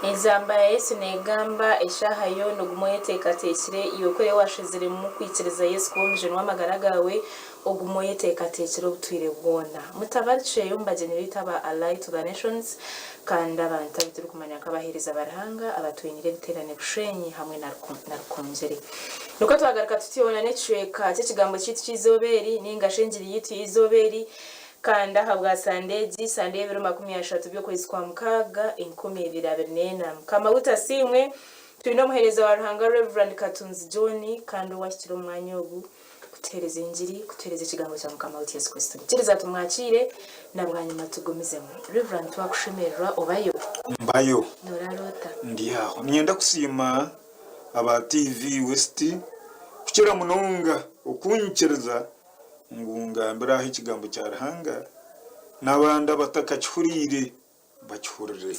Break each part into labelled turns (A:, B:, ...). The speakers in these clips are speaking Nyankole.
A: Enzamba ya Yesu negamba eshaaha yoona ogume oyeteekateekire, iwe ku oriba washaziremu kwikiriza Yesu kuba omujuni w'amagara gaawe, ogume oyeteekateekire obutwire bwona. Mutabarikyeyo omu bagyenyi baitu aba Ally to the Nations kandi abantu abu turikumanya nk'abaheereza ba Ruhanga abatwiniire ebiteerane Bushenyi hamwe na Rukungiri. Nikwo twagaruka tutyo n'ekicweka ky'ekigambo kyaitu ky'eizooba eri nainga shi engiri yaitu y'eizooba eri. Kandi ahabwa Sande egi, Sande y'ebiro 30 by'okwezi kwa Mukaaga, 2024, Mukama waitu asiimwe, twine omuheereza wa Ruhanga Rev. Katunzi John kandi owahikire omu mwanya ogu kutuheereza engiri, kutuheereza ekigambo kya Mukama waitu Yesu Kristo. Nyikiriza tumwakiire na bwanyima tugumizemu. Rev. Twakushemererwa obayo?
B: Mbayo.
A: Noraara ota?
B: Ndi aho. Niinyenda kusiima aba TV West kukira munonga okunyikiriza ngu ngambire aha ekigambo kya Ruhanga, n'abandi abatakakihuriire bakihurire.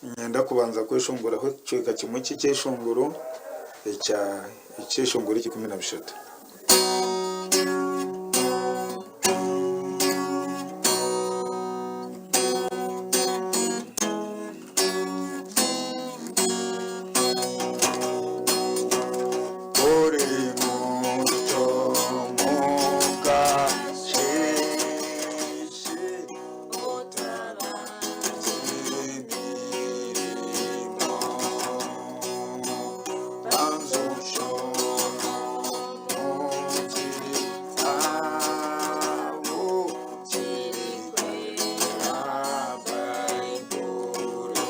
B: Niinyenda kubanza kweshongoraho ekicweka kimwe ky'ekyeshongoro ekya ekyeshongoro ekya 13. Ori muto mukasheeshe otabazi mirimo banza oshome omu kitabo kirikwera Baibuli.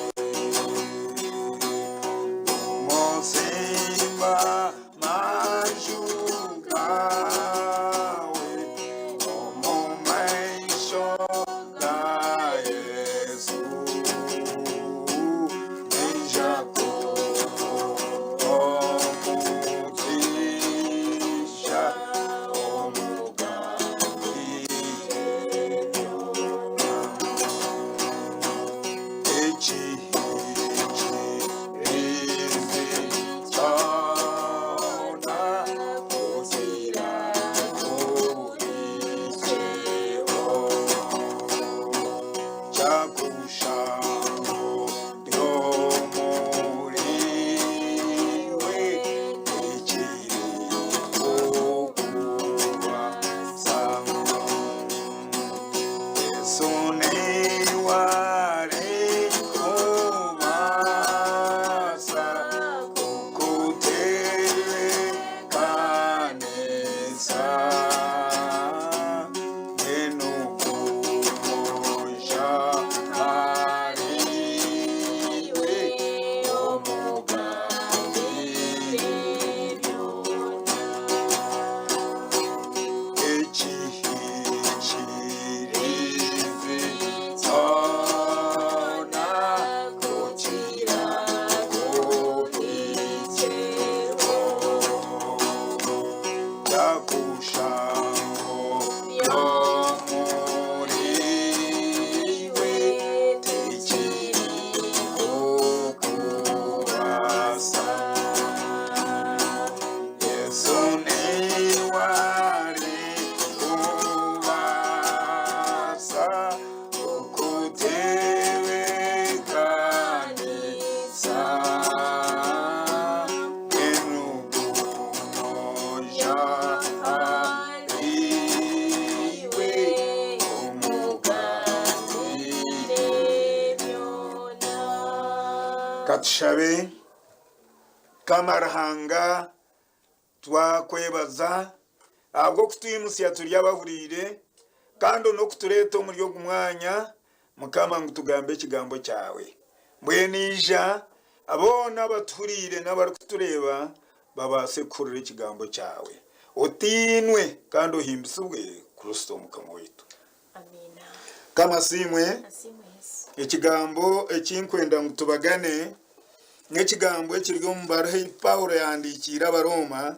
B: Guma maju gawe omu maisho ga Yesu. Naija kukuha omugisha omugambire byona. Ekihikirizi kyona kuzira kuhikyeho, kyakushanga ori omuriwe, tikirikukubaasa. Yesu niwe arikubaasa kukutebeekanisa. Mbwenu guma oije ahariwe, omugambire byona. Ekihikirizi kyona ku kirakuhikyeho, kyakushanga ori omuriwe, tikirikukubaasa. Yesu niwe arikubaasa kukutebeekanisa. Mbwenu guma oije ahariwe, omugambire byona. Ka tushabe. Mukama Ruhanga, twakwebaza ahabw'okutwimutsya turi abahuriire kandi n'okutureeta omuri ogu mwanya, Mukama, ngu tugambe ekigambo kyawe. Mbwenu ija, boona abatuhuriire n'abarikutureeba babaase kuhurira ekigambo kyawe. Otiinwe kandi ohimbisibwe Kristo Mukama waitu.
A: Amiina.
B: Mukama asiimwe.
A: Asiimwe Yesu.
B: Ekigambo eki nkwenda ngu tubagane n'ekigambo ekiri omu baruha ei Paulo yahandiikiire Abarooma,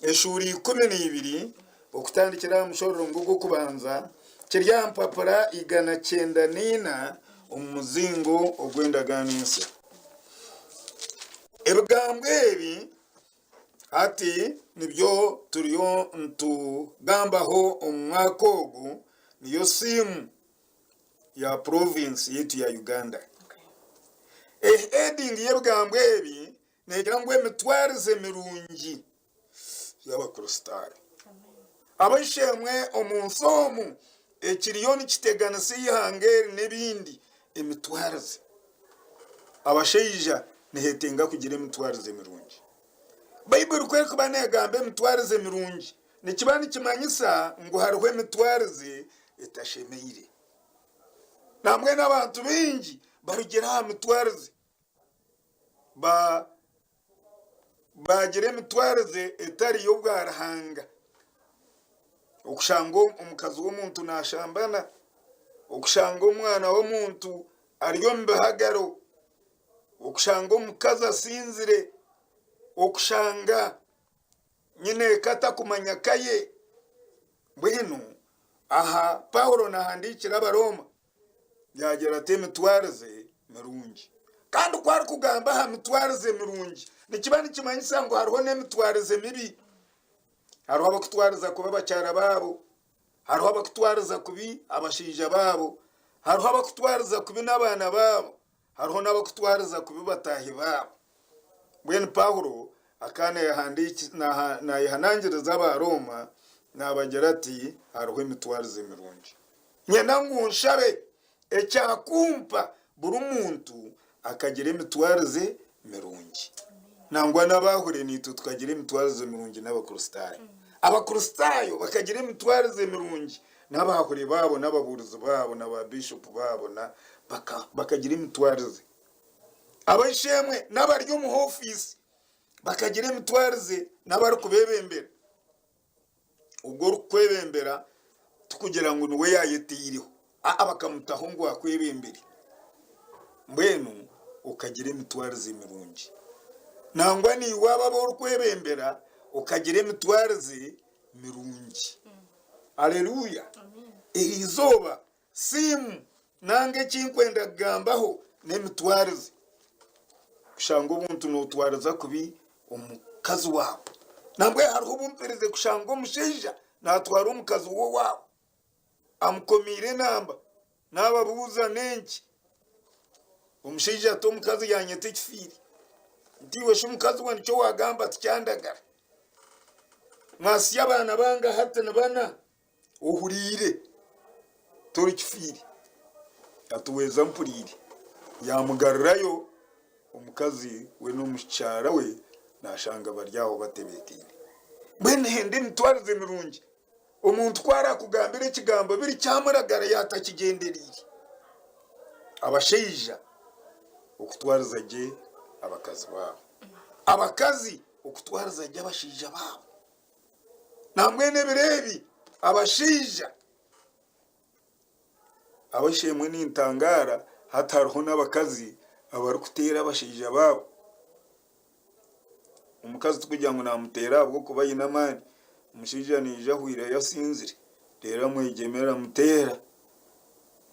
B: eshuura 12, okutandikira aha mushororongo ogw'okubanza, kiri aha mpapura 194 omu muzingo ogw'Endagaano Ensya. Ebigambo ebi Hati nibyo turiyo nitugambaho omu mwaka ogu, niyo siimu ya province yaitu ya Uganda. Heading y'ebigambo ebi neegira ngu emitwarize mirungi y'Abakristaayo. Ab'eishe-emwe omu nsi omu ekiriyo nikiteganisa eihanga eri n'ebindi, emitwarize. Abashaija nihetenga kugira emitwarize mirungi. Baibuli ku erikuba neegamba emitwarize mirungi, nikiba nikimanyisa ngu hariho emitwarize etashemeire. Nambwenu abantu baingi barugire aha mitwarize ba baagira emitwarize etari y'obwaruhanga. Okushanga omukazi w'omuntu naashambana, okushanga omwana w'omuntu ari omu bihagaro, okushanga omukazi asinzire, okushanga nyineeka atakumanya ka ye. Mbwenu aha Paulo naahandiikira Abarooma yaagira ati emitwarize mirungi. Kandi ku arikugamba aha mitwarize mirungi, nikiba nikimanyisa ngu hariho n'emitwarize mibi. Hariho abakutwariza kubi abakyara baabo, hariho abakutwariza kubi abashaija baabo, hariho abakutwariza kubi n'abaana baabo, hariho n'abakutwariza kubi bataahi baabo. Mbwenu Paulo akaba naayehanangiriza Abarooma naabagira ati, Hariho emitwarize mirungi. Nyenda ngu nshabe ekyakumpa buri muntu akagira emitwarize mirungi. Nangwa n'abaahuriire naitwe tukagira emitwarize mirungi n'Abakristaayo. Abakristaayo bakagira emitwarize mirungi n'abaahuri baabo n'ababuurizi baabo na baabishopu baabo na bakagira emitwarize. Ab'eishe-emwe n'abari omu ofiisi bakagira emitwarize n'abarikubeebembera. Ogwo orikukwebembera tikugira ngu niwe yaayeteireho, aa bakamutaho ngu akwebembere. Mbwenu okagira emitwarize mirungi. Nangwa naiwe abo abu orikwebembera okagira emitwarize mirungi. Aleluya! Eri izooba siimu nanga eki nkwenda kugambaho n'emitwarize. Kushanga obuntu nootwariza kubi omukazi waawe. Nambwenu hariho obu mperize kushanga omushaija naatwara omukazi w'owaabo amukomiire enamba naababuuza n'enki. Omushaija ati omukazi yaanyeta ekifiire. Nti iwe shi mukazi we nikyo waagamba tikyandagara. Mwasya abaana bange hati ni bana. Ohuriire, tori kifiire. Ati weeza mpuriire. Yaamugarurayo, omukazi we n'omukyara we naashanga bari aho batebeekaine. Mbwenu henda emitwarize mirungi. Omuntu ku araakugambira ekigambo biri kyamuragara yaatakigyendereire. Abashaija okutwariza gye abakazi baabo. Abakazi okutwariza gye abashaija baabo. Nambwenu ebiro ebi abashaija ab'eishe-emwe nintangaara hati hariho n'abakazi abarikuteera abashaija baabo. Omukazi tikugira ngu naamuteera ahabw'okuba aine amaani, omushaija naija ahweireyo asinzire reero amwegyemera amuteera.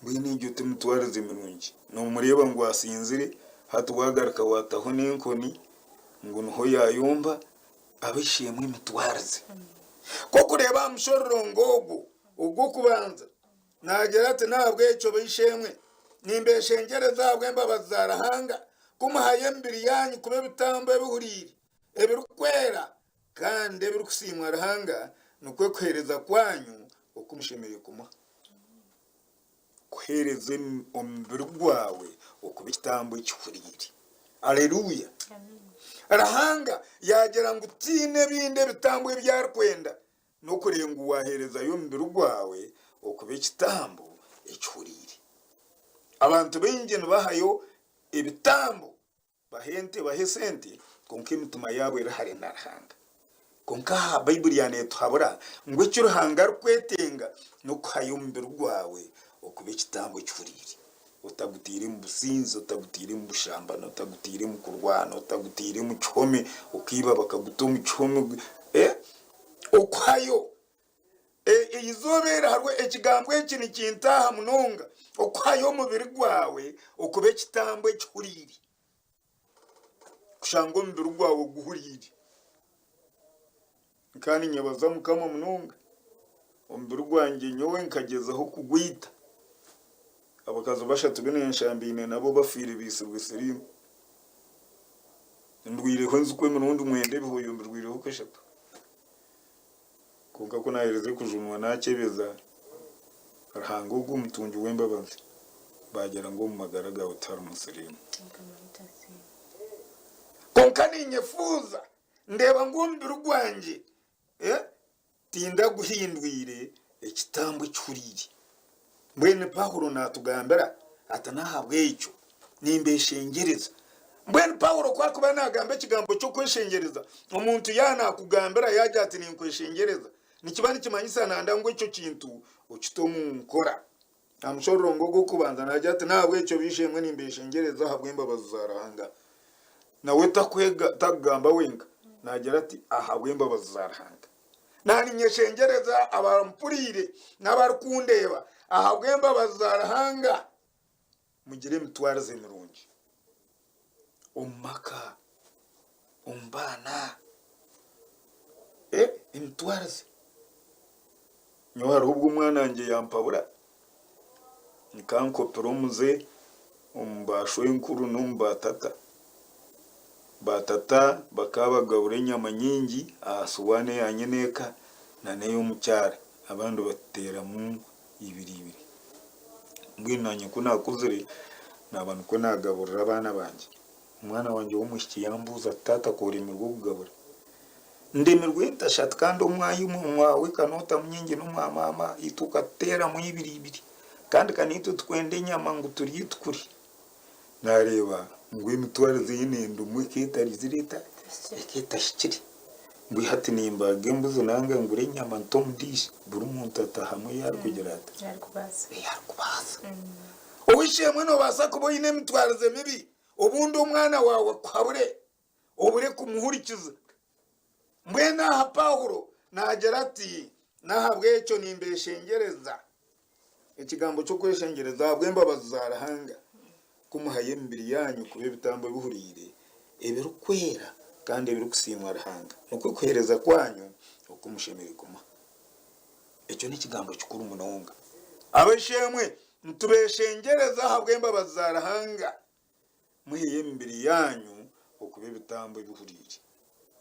B: Mbwenu egyo ti mitwarize mirungi. Noomureeba ngu asinzire hati waagaruka waataho n'enkoni ngu niho yaayomba. Ab'eishe-emwe emitwarize. Ku okureeba aha mushororongo ogwo ogw'okubanza, naagira ati, N'ahabw'ekyo, b'eishe-emwe, nimbeeshengyereza ahabw'embabazi za Ruhanga, ku muhayo emibiri yaanyu kuba ebitambo ebihuriire, ebirikwera, kandi ebirikusiimwa Ruhanga, nikwo kuheereza kwanyu oku mushemereire kumuha. Kuheereza omubiri gwawe okuba ekitambo ekihuriire. Aleluya! Ruhanga yaagira ngu tihaine ebindi ebitambo ebi arikwenda, n'okureeba ngu waaheerezayo omubiri gwawe okuba ekitambo ekihuriire. Abantu baingi nibahayo ebitambo Baha ente, baha esente, kwonka emitima yaabo eri hare na Ruhanga. Kwonka aha Baibuli ya neetuhabura ngu eki Ruhanga arikwetenga n'okuhayo omubiri gwawe okuba ekitambo ekihuriire, otagutaire mu businzi, otagutaire mu bushambani, otagutaire mu kurwana, otagutaire mu kihome, okaiba bakaguta omu kihome, okuhayo Eizooba eri hariho ekigambo eki nikintaaha munonga, okuhayo omubiri gwawe okuba ekitambo ekihuriire. Kushanga omubiri gwawe guhuriire. Nkaba ninyebaza Mukama munonga, omubiri gwangye nyowe nkagyezaho kugwita. Abakazi bashatu bu nenshambaine nabo bafiire baitsirwe siriimu. Ndwireho enziku emirundi mwenda ebihooyo mbirwireho kashatu. Kwonka ku naaherize kujunwa naakyebeza Ruhanga ogwo omutungi w'embabazi, baagira ngu omu magara gaawe tiharimu siriimu. Kwonka niinyefuuza ndeeba ngu omubiri gwangye Tindaguhindwire ekitambo ekihuriire. Mbwenu Paulo naatugambira ati, N'ahabw'ekyo nimbeshengyereza. Mbwenu Paulo ku arikuba naagamba ekigambo ky'okweshengyereza, omuntu yaaba naakugambira yaagira ati, Ninkweshengyereza, nikiba nikimanyisa nanda ngu ekyo kintu okite omu nkora. Aha mushororongo ogw'okubanza naagira ati, N'ahabw'ekyo b'eishe-emwe nimbeshengyereza ahabw'embabazi za Ruhanga. Nawe takwega takugamba wenka, naagira ati, Ahabw'embabazi za Ruhanga. Naaninyeshengyereza abampuriire n'abarikundeeba, ahabw'embabazi za Ruhanga, mugire emitwarize mirungi omu maka, omu baana. Emitwarize. Nyowe hariho obu omwana wangye yampabura, nkankopera omuze omu ba shwenkuru n'omu ba tata. Ba tata bakaba bagabura enyama nyingi aha sowaani eya nyineeka nana ey'omukyara, abandi batuteeramu ibiri ibiri. Mbwenu naanye ku naakuzire naaba nikwo naagaburira abaana bangye. Omwana wangye w'omwishiki yambuuza ati, Taata ku oremirwe okugabura? Ndemirwe ntashatu kandi omwaya omwawe kanotamu nyingi n'omwa maama itwe okatuteeramu ibiri ibiri kandi ka naitwe tukwenda enyama ngu turye tukure. Nareeba ngu emitwarize ei nendimu eketarizire eta eketahikire. Mbwenu hati nimbaga embuzi nanga ngure enyama nte omu diishi buri muntu atahamu ei arikugira ata ei arikubaasa. Ow'eishe-emwe nobaasa kuba oine emitwarize mibi obundi omwana waawe akuhabure obure kumuhurikiza. Mbwenu aha Paulo naagira ati, N'ahabw'ekyo nimbeeshengyereza, ekigambo ky'okweshengyereza ahabw'embabazi za Ruhanga, ku muhayo emibiri yaanyu kuba ebitambo ebihuriire, ebirikwera kandi ebirikusiimwa Ruhanga, nikwo kuheereza kwanyu oku mushemereire kumuha. Ekyo n'ekigambo kikuru munonga. Ab'eishe-emwe, nitubeeshengyereza ahabw'embabazi za Ruhanga, Muheyo emibiri yaanyu okuba ebitambo ebihuriire.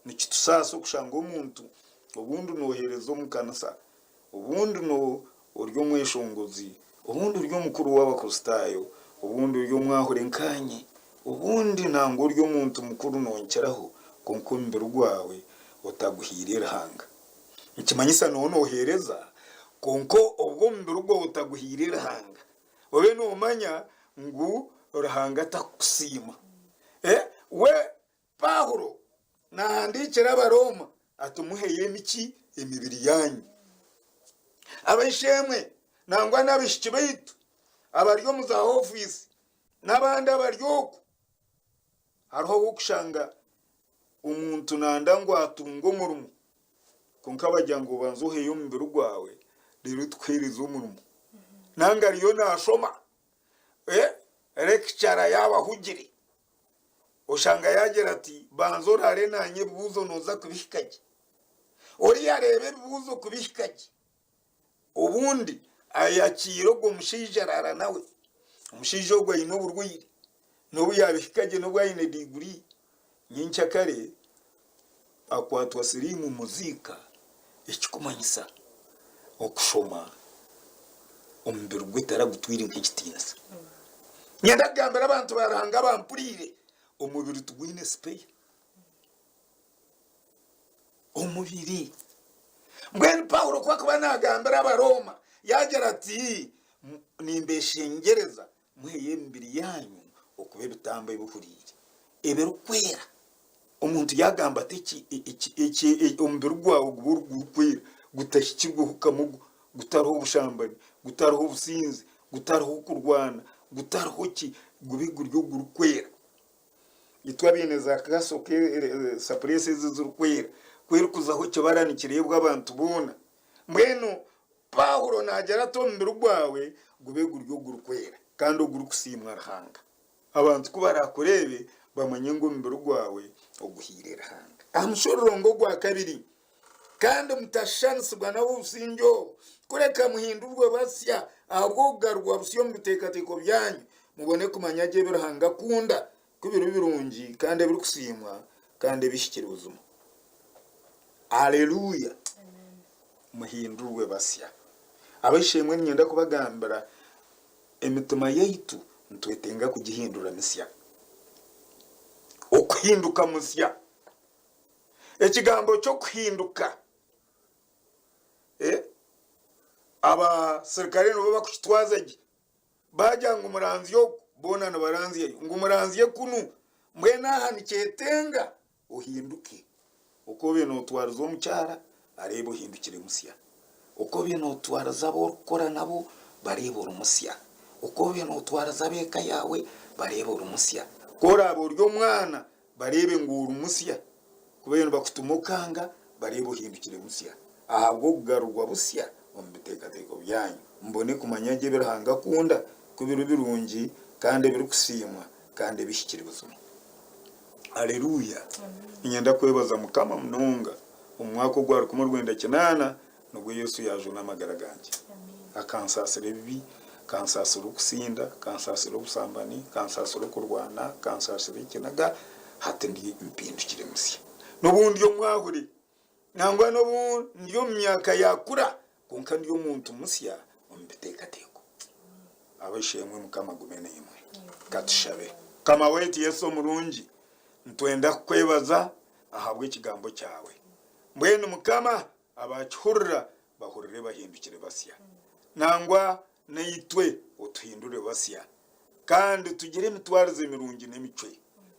B: Nikitusaasa okushanga omuntu obundi nooheereza omu kanisa, obundi ori omweshongozi, obundi ori omukuru w'Abakristaayo, obundi ori omwahure nkaanye, obundi nangwa ori omuntu mukuru noonkiraho, kwonka omubiri gwawe otaguhaire Ruhanga. Nikimanyisa nooba nooheereza kwonka obwo omubiri gwawe otaguhaire Ruhanga. Obe noomanya ngu Ruhanga takukusiima. We Paulo naahandiikira Abarooma ati, Muheyo emiki emibiri yaanyu. Ab'eishe-emwe nangwa n'abaishiki baitu abari omu za ofiisi n'abandi abari okwo, hariho obu orikushanga omuntu nanda ngu atunge omurimo Kwonka bagira ngu obanze oheyo omubiri gwawe reero tukuheereze omurimo. Nanga ariyo naashoma, lecturer yaaba ahugire, oshanga yaagira ati banza oraare naanye ebibuuzo nooza kubihika gye. Oriya areeba ebibuuzo kubihika gye, obundi ayakiira ogwo mushaija araara nawe. Omushaija ogwo aine oburwaire, n'obu yaabihika gye n'obu aine diguri, nyenkyakare akwatwa siriimu muziika ekikumanyisa okushoma omubiri gwe taragutwire nk'ekitiinisa. Nyenda kugambira abantu ba Ruhanga abampuriire, omubiri tigwine sipeya. Omubiri. Mbwenu Paulo ku akuba naagambira Abarooma, yaagira ati, Nimbeshengyereza Muheyo emibiri yaanyu okuba ebitambo ebihuriire, ebirikwera. Omuntu yaagamba ati, Eki, omubiri gwawe gube ogurikwera, gutahikirweho kamogo, gutariho bushambani, gutariho businzi, gutariho kurwana, gutariho ki, gube guri ogurikwera. Itwe abaine za kasoke, sapureesi ezi ezirikwera, ku erikuzaho ekibara nikireebwa abantu boona. Mbwenu Paulo naagira ati, Omubiri gwawe gube guri ogurikwera kandi ogurikusiimwa Ruhanga. Abantu ku baraakureebe bamanye ngu omubiri gwawe oguhaire Ruhanga. Aha mushororongo ogwa kabiri, Kandi mutashushanisibwa n'ab'obusingye obu, kureka muhindurwe basya ahabw'okugarurwa busya omu biteekateeko byanyu, mubone kumanya gye ebi Ruhanga akunda, ku biri birungi kandi ebirikusiimwa. kandi ebihikire buzima. Aleluya! Muhindurwe basya. Ab'eishe-emwe niinyenda kubagambira, emitima yaitu nitwetenga kugihindura misya. Okuhinduka musya. Ekigambo ky'okuhinduka, abaserukare nibo barikukitwaza gye. Baagira ngu muranzye oku, boona nibaranzyayo. Ngu muranzye kunu. Mbwenu aha nikyetenga ohinduke. Oku obaire nootwariza omukyara, areebe ohindukire musya. Oku obaire nootwariza abu orikukora nabo, bareebe ori musya. Oku obaire nootwariza ab'eka yaawe, bareebe ori musya. Ku oraabe ori omwana, bareebe ngu ori musya. Ku bariyo nibakutuma okanga, bareebe ohindukire musya ahabw'okugarurwa busya omu biteekateeko byanyu, mubone kumanya gye ebi Ruhanga akunda, ku biri birungi kandi ebirikusiimwa kandi ebihikire buzima. Aleluya! Niinyenda kwebaza Mukama munonga. Omu mwaka ogwa rukumi rwenda kinaana nibwo Yesu yaajuna amagara gangye. Akansaasira ebibi, akansaasira okusinda, akansaasira obushambani, akansaasira okurwana, akansaasira ekiniga, hati ndi mpindukire musya. N'obu ndi omwahuri, nangwa n'obu ndi omu myaka ya kura, kwonka ndi omuntu musya omu biteekateeko. Ab'eishe-emwe Mukama agume naimwe. Ka tushabe. Mukama waitu Yesu omurungi, nitwenda kukwebaza ahabw'ekigambo kyawe. Mbwenu Mukama, abaakihurira bahurire bahindukire basya. Nangwa naitwe otuhindure basya, kandi tugire emitwarize mirungi n'emicwe.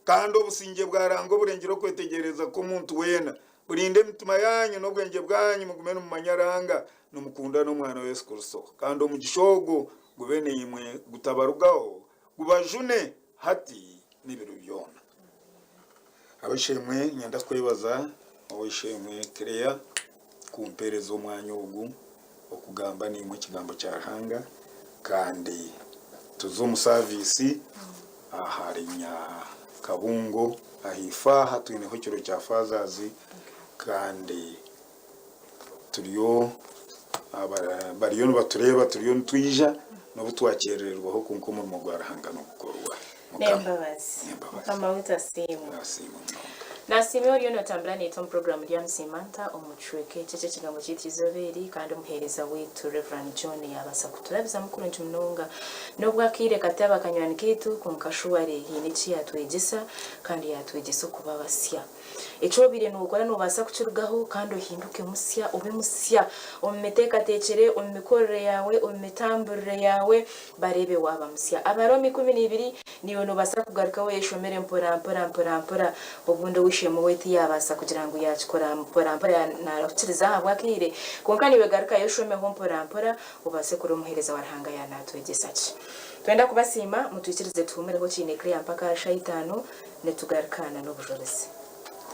B: Kandi obusingye bwa Ruhanga oburengire okwetegyereza kw'omuntu weena, burinde emitima yaanyu n'obwengye bwanyu, mugume nimumanya Ruhanga, nimukunda n'Omwana we Yesu Kristo. Kandi omugisha ogwo gube naimwe gutabarugaho, gubajune hati n'ebiro byona. Ab'eishe-emwe niinyenda kwebaza ow'eishe-emwe Claire kumpeereza omwanya ogu okugamba naimwe ekigambo kya Ruhanga kandi tuze omu saviisi ahari Nyakabungo ahaifo aha twineho ekiro kya Fathers kandi turiyo bariyo nibatureeba turiyo nitwija n'obu twakyerererwaho kwonka omurimo gwa Ruhanga nigukorwa. Mukama.
A: N'embabazi.
B: N'embabazi.
A: Mukama waitu asiimwe.
B: Asiimwe munonga.
A: Nasiimwe oriyo notambura naitwe omu puroguramu Ryamusiima Nta omu kicweka eki eky'ekigambo kyaitu eizooba eri kandi omuheereza waitu Rev. John yaabaasa kuturabizamu kurungi munonga n'obu akaire kataba kanywani kaitu kwonka shuware haine eki yaatwegyesa kandi yaatwegyesa okuba basya. Eki obaire nookora noobaasa kukirugaho kandi ohinduke musya, obe musya omu miteekateekyere, omu mikorere yaawe, omu mitamburire yaawe, bareebe waaba musya. Abarooma 12, Naiwe noobaasa kugaruka oyeshomere mporampora mporampora. Obundi ow'eishe-emwe we tiyaabaasa kugira ngu yaakikora mporampora naarahukiriza ahabw'akaire. Kwonka naiwe garukayo oshomeho mporampora obaase kureeba omuheereza wa Ruhanga yaanaatwegyesa ki. Twenda kubasiima, mutwikirize tuhuumureho kiine Claire mpaka aha shaaha itaano. Nitugarukana n'obujurizi.